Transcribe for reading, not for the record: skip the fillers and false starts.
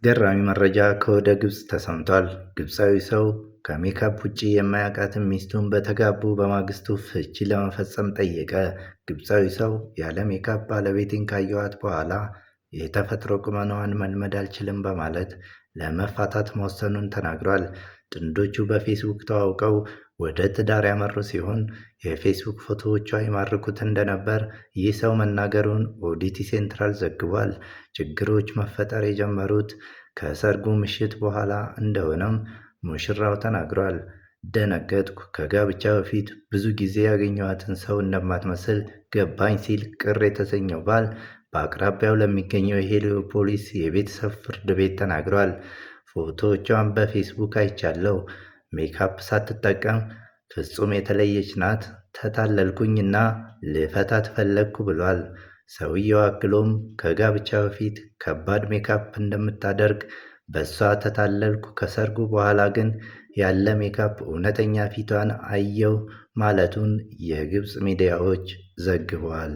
አስገራሚ መረጃ ከወደ ግብፅ ተሰምቷል። ግብፃዊ ሰው ከሜካፕ ውጪ የማያውቃትን ሚስቱን በተጋቡ በማግስቱ ፍቺ ለመፈጸም ጠየቀ። ግብፃዊ ሰው ያለ ሜካፕ ባለቤቴን ካየኋት በኋላ የተፈጥሮ ቁመናዋን መልመድ አልችልም በማለት ለመፋታት መወሰኑን ተናግሯል። ጥንዶቹ በፌስቡክ ተዋውቀው ወደ ትዳር ያመሩ ሲሆን የፌስቡክ ፎቶዎቿ ይማርኩት እንደነበር ይህ ሰው መናገሩን ኦዲቲ ሴንትራል ዘግቧል። ችግሮች መፈጠር የጀመሩት ከሰርጉ ምሽት በኋላ እንደሆነም ሙሽራው ተናግሯል። ደነገጥኩ። ከጋብቻ በፊት ብዙ ጊዜ ያገኘኋትን ሰው እንደማትመስል ገባኝ ሲል ቅር የተሰኘው ባል በአቅራቢያው ለሚገኘው የሄሊዮፖሊስ የቤተሰብ ፍርድ ቤት ተናግሯል። ፎቶዎቿን በፌስቡክ አይቻለሁ። ሜካፕ ሳትጠቀም ፍጹም የተለየች ናት። ተታለልኩኝና ልፈታት ፈለግኩ ብሏል። ሰውየው አክሎም ከጋብቻ በፊት ከባድ ሜካፕ እንደምታደርግ በሷ ተታለልኩ፣ ከሰርጉ በኋላ ግን ያለ ሜካፕ እውነተኛ ፊቷን አየው ማለቱን የግብፅ ሚዲያዎች ዘግበዋል።